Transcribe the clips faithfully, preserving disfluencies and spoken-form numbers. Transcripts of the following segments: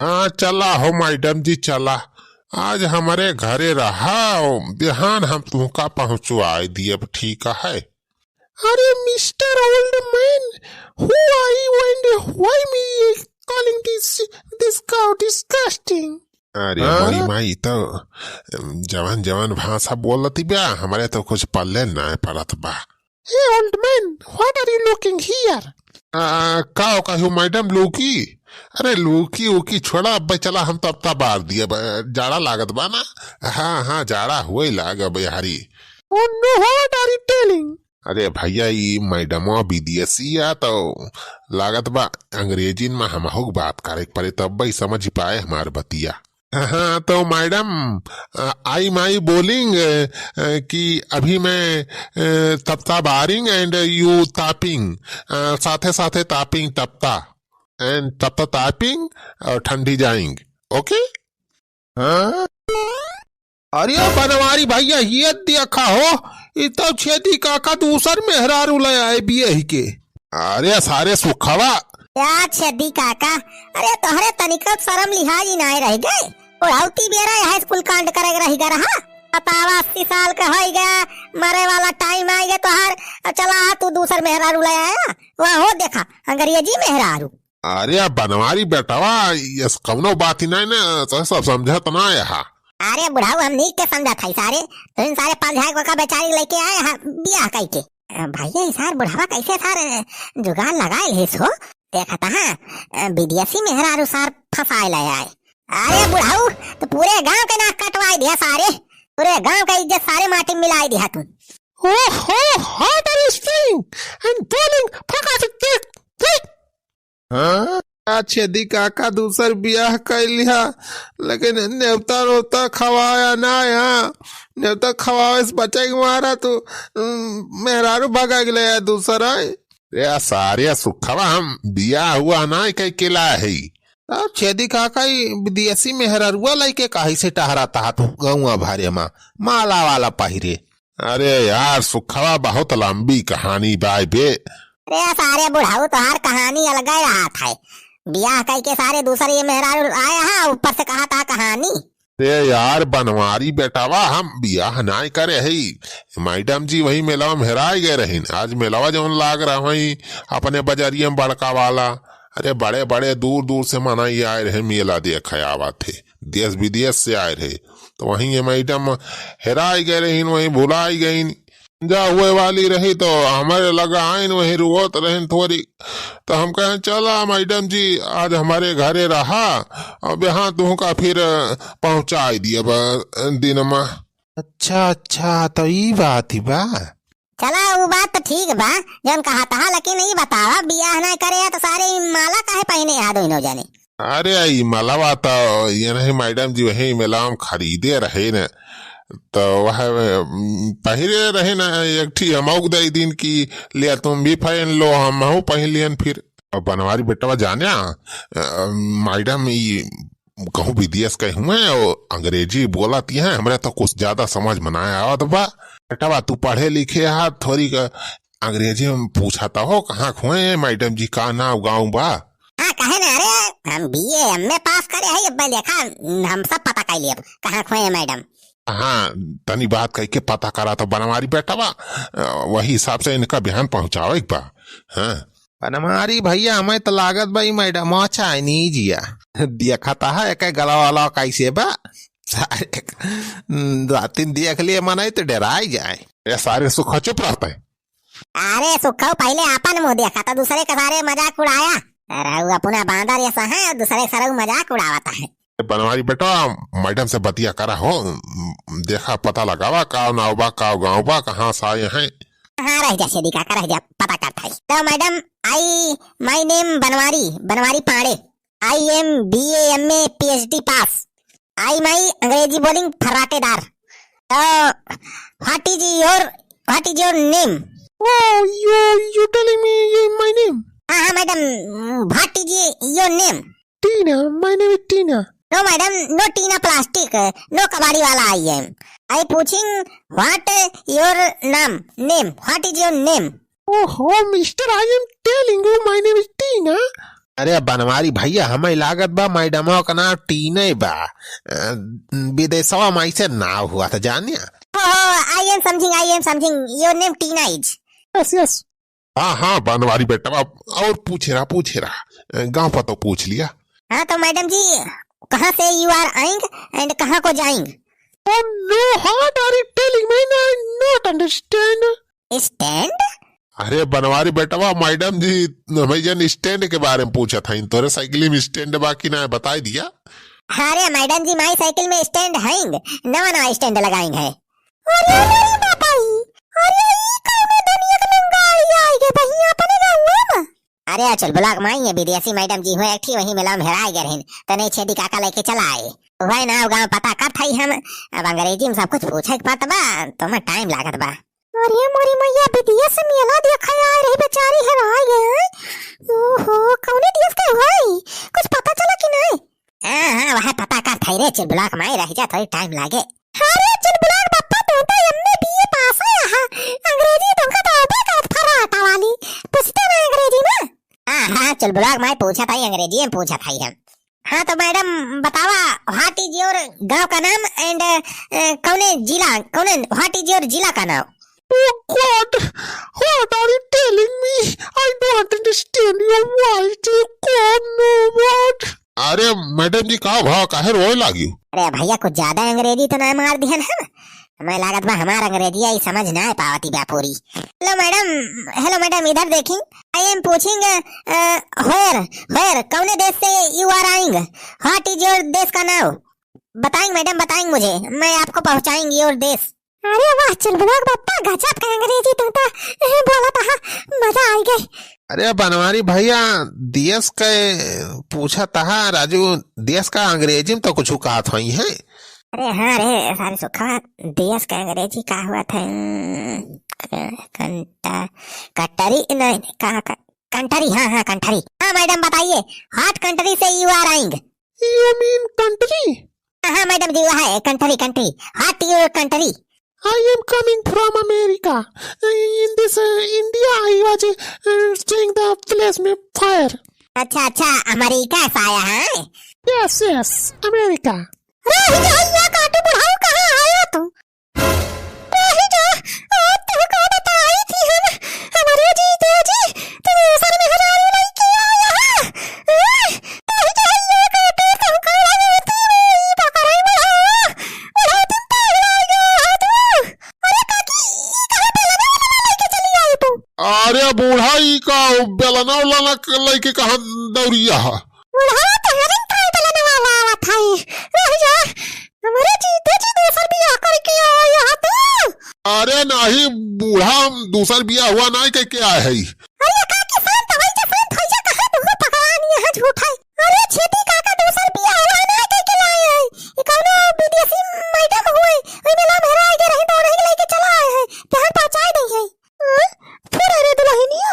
हाँ, चला हो मैडम जी, चला। आज हमरे घरे रहा, बिहान हम तुहका पहुँचवाए दियब, ठीक है? अरे Mister Old Man, who are you and why me calling this, this cow disgusting? अरे हाँ? माई, माई, ई तो जवन जवन भाषा बोलती बा, हमरे तो कुछ पल्ले ना पड़त बा। Hey old man, what are you looking here? आ, का हो, का हो मैडम, लूकी? अरे लूकी उकी छोड़ा, अब चला हम तब तब बार दिए, ब-, जाड़ा लागत बा ना? हाँ, हाँ, जाड़ा हुए लाग अब यारी। Oh no, what are you telling? अरे भैया, ई मैडमवा विदेशी आ, तो लागत बा अंग्रेजी में हमहू के बात करे के पड़े, तब भाई समझ पाए हमार बतिया। हाँ, तो मैडम, अ, आई माई बोलिंग, अ, अ, कि अभी मैं, अ, तप्ता बारिंग and you तापिंग, अ, साथे साथे तापिंग तप्ता and तप्ता तापिंग और ठंडी जाइंग। OK? हाँ? अरे बनवारी भैया, ये देखा हो, ई तो छेदी काका दूसर मेहरारू ले आए बियही के। अरे सारे सुखवा। या छेदी काका, अरे तोहरे तनिको शरम लिहाज ही नाय रह गए। बुढ़ौती बेरा यह कुल कांड करे के रही गा रहा। बतावा, अस्सी साल का होई गया, मरे वाला टाइम आई गया तोहार, चला तू दूसर मेहरारू ले आया। वह हो देखा, अंग्रेजी मेहरारू। अरे बनवारी बेटवा, ये कौनो बात ही नहीं ना, तो सब समझत ना है हा। अरे बुढ़ाऊ, हम नीक के समझत है सारे, तुम सारे पाँच हजार का बेचारी लेके आए हा बियाह कई के। अ, भैया, ई सार बुढ़ावा कैसे सार, अ, जुगाड़ लगाए लेस हो? देखत हा, अ, विदेशी मेहरारू सार फंसाए ले आए। अरे बुढ़ाऊ, तो पूरे गांव के नाक कटवाए दिया सारे, पूरे गांव का इज्जत सारे माटी में मिलाए दिया तू। ओहो, what are you saying? And darling, फका से देख, देख। हाँ? आ छेदी काका दूसर बियाह कर लिहा, लेकिन नेवता रोता खवाया ना यहाँ। नेवता खवावे से बचे के मारा तू, उम, मेहरारू भगा के ले आया दूसर आए। रे सारे सुखवा, हम बियाह हुआ ना कह के ला है। अब छेदी काका ई विदेशी मेहरारुआ लइके काहे से टहरा तहा तू गौवा भरे मा, माला वाला पहिरे। अरे यार सुखवा, बहुत लंबी कहानी बाय बे। अरे सारे बुढ़ाऊ, तोहार कहानी अलगे रहत है। बियाह कई के सारे दूसर ये मेहरारू आए हा, ऊपर से कहा था कहानी। अरे यार बनवारी बेटावा, हम बियाह नाय करे हई। मैडम जी वही मेलवा में हेराय गए रहिन। आज मेलवा जौन लाग रहा वही अपने बजरिया में बड़का वाला, अरे बड़े बड़े दूर दूर से मनई आए रहे, मेला देखे आवत है, देश विदेश से आए रहे। तो वहीं ये मैडम हेराय गए रहिन, वहीं भुलाय गइन। जा हुए वाली रही तो हमरे लगा आइन, वहीं रोवत रहिन थोरी। तो हम कहें, "चला मैडम जी, आज हमरे घरे रहा, अब यहाँ तुहका फिर पहुँचाई दिया बा दिन में।" अच्छा, अच्छा, तो ई बात ही बा। चला, उ बात तो ठीक बा, जौन कहा तहा, लेकिन ई बतावा, बियाह ना करे तो सारे ई माला काहे पहिने हा दोनों जने? अरे, ई मलवा तो ये नहीं मैडम जी, वही मेला में खरीदे रहे न, तो वह, उम, पहिरे रहे न, एक ठी हमऊ दे दिन की, "ले तुम भी पहन लो, हमहू पहन लियन फिर।" अब बनवारी बेटवा जाने, अ, मैडम ई कहूँ विदेश के हुए और अंग्रेजी बोलत हैं, हमरे तो कुछ ज्यादा समझ में ना आवत बा। बेटवा तू पढ़े लिखे हा, थोड़ी क-, अंग्रेजी में पूछा तो हो, कहाँ खुए हैं मैडम जी, का नाव गाँव बा? हाँ, कहे ना, अरे, हम B A, M A पास करे हई, अब देखा, हम सब पता कर लिए, अब कहाँ खुए हैं मैडम। हाँ, तनी बात कह के पता करा तो बनवारी बेटवा, अ, वही हिसाब से इनका बिहान पहुँचावे के बा। हाँ। बनवारी भैया, हमें तो लागत बा, ई मैडम Chinese या। देखा था, एक गला वाला कैसे बा? सारे, दो तीन देख लिए मनई तो डराई जाए। ये सारे सुख चुप रहते हैं। अरे सुखऊ, पहिले आपन मुँह देखा, तो दूसरे के सारे मजाक उड़ाया। अरे उ अपना बांदर जैसा है और दूसरे के सारे मजाक उड़ावता है। बनवारी बेटा, मैडम से बतिया करा हो, देखा पता लगावा का नाव बा, का गाँव बा, कहाँ से आए हैं। हाँ, रह जा छेदी काका, रह जा, पता करता है। तो madam, I, my name Banwari, Banwari Pandey. I am B A, M A, P H D pass. I my अंग्रेजी बोलिंग फर्राटेदार। तो what is your, what is your name? Oh, you, you telling me my name? हाँ, हाँ, madam, what is your name? Tina, my name is Tina. No, madam, no Tina plastic, no कबाड़ी वाला I am. I पूछिंग, what your name, name, what is your name? ओहो, mister, I am telling you, my name is Tina. अरे बनवारी भैया, हमें लागत बा मैडमवा का नाम टीना बा। अ, विदेशवा में ऐसे नाव हुआ था, जानिया। हो, हो, I am समझिंग, I am समझिंग, your name Tina is। Yes, yes। हाँ, हाँ, बनवारी बेटवा, और पूछे रहा, पूछे रहा। अ, गाँव पतो पूछ लिया। हाँ, तो मैडम जी, कहाँ से you are आइंग and कहाँ को जाइंग? Oh no, what are you telling me? I not understand। Stand? अरे बनवारी बेटवा, मैडम जी हमें जन stand के बारे में पूछत हईं, तोरे साइकिल में stand बा कि ना, बताई दिया। अरे मैडम जी, माई साइकिल में stand हईंग, नवा नवा stand लगाइंग है। अरे मेरी बापाई, अरे ई कौनो दुनिया के लंगाई आइ गए बहिया अपने गाँव में। अरे चुलबुला के माई, ये विदेशी मैडम जी हुए एक ठी, वही मेला में हेराय गए रहिन, तने छेदी काका लेके चला आए। वही ना गाँव पता करत हई हम, अब अंग्रेजी में सब कुछ पूछे के पड़त बा, तो हमें टाइम लागत बा। अरे मोरी मैया, विदेश से मेला देखे आए रही, बेचारी हेराय गए। ओहो, कौने देश के हुई, कुछ पता चला कि नहीं? हाँ, हाँ, वह पता करत हई रे, चुलबुला के माई, रह जा, थोड़ी टाइम लागे। अरे चुलबुला के बप्पा, तू तो M A B A पास है, हाँ, अंग्रेजी तुमका तो अबे करत फर्राटा वाली, पूछते ना अंग्रेजी में। हाँ, हाँ, चुलबुला के माई पूछत हई, अंग्रेजी में पूछत हई हम। हाँ, तो मैडम बतावा, what is your गाँव का नाम and, अ, कौने जिला, कौने, what is your जिला का नाम? Oh God, what are you telling me? I don't understand your voice. Oh God, no, what? अरे मैडम जी, का भा, काहे रोए लागियो? अरे भैया, कुछ ज्यादा अंग्रेजी तो ना मार दिहन हम? हमें लागत बा हमार अंग्रेजिया ई समझ ना पावती बा पूरी। Hello मैडम, hello मैडम, इधर देखी। I am पूछिंग, अ, where, where, कौने देश से you are eyeing? What is your देश का नाम? बताइंग मैडम, बताइंग मुझे, मैं आपको पहुँचाइंग your देश। अरे वाह चुलबुला के बप्पा, गजब का अंग्रेजी तू तो, अ, बोलत हा, मजा आइ गए। अरे बनवारी भैया, देश के पूछत हा राजू, देश का अंग्रेजी में तो कुछ कहत होइहैं। अरे हाँ रे, सारे सुखा, देश का अंग्रेजी का हुआ था? क-, कंटा-, कटरी, नहीं, नहीं, कहाँ का? कंट्री, हाँ, हाँ, कंट्री। हाँ, मैडम, बताइए, what country से you are eyeing? You mean country? हाँ, हाँ, मैडम जी, वह है, country, country. What your country? I am coming from America. In this, uh, India, I was, uh, seeing the place में fire. अच्छा, अच्छा, अमेरिका से आया है? Yes, yes, America. अरे, ये, ये काटू बुढ़ाऊ, कहाँ आया तू? रही जा, आज तुहका बताई थी हम, हमरे जीजा जी, तू दूसर मेहरारू लइके आया है। ए, रही जा, ये काटे तुहका लगती में, ई पकड़ई बुढ़ा, बुढ़ा दिन पागल आ गया है तू। अरे काकी, ई कहाँ बेलना वाला लइके चली आई तू? अरे बूढ़ा, ई का बेलना वाला लइके कहाँ दौड़िया है? बुढ़ा, तोहरे काहे बेलना वाला आवत है? रही जा, हमरे जीते जी दूसर बियाह करके आया है तू? अरे नाही बूढ़ा, हम दूसर बियाह हुआ नाही कह के आए हई। अरे काकी, शांत होइ जा, शांत होइ जा, कहाँ तू पकड़ान यहाँ झूठा है। अरे छेदी काका दूसर बियाह हुआ नाही कह के लाए है। ये कौनो विदेशी मैडम हुए, ओई मेला में हेराय गए रही, तो उन्हीं के लेके चला आए हैं, केहन पहुँचाए नहीं है। हाँ? फिर अरे दुल्हनिया,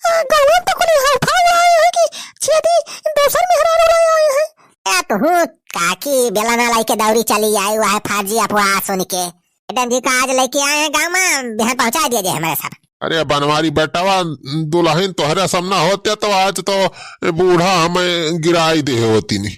आ, गाँव में तो कुल यहाँ उठा हुआ है कि छेदी दूसर मेहरारू ले आए हैं। ए, तू काकी बेलना लइके दौड़ी चली आई, वह फर्जी अफवाह सुन के। मैडम जी का आज लइके आए हैं गाँव में, बिहान पहुँचा दिया जाए हमारे सब। अरे बनवारी बेटवा, दुल्हन तोहरे सामना होते तो आज तो बूढ़ा हमें गिराई दे होती नहीं।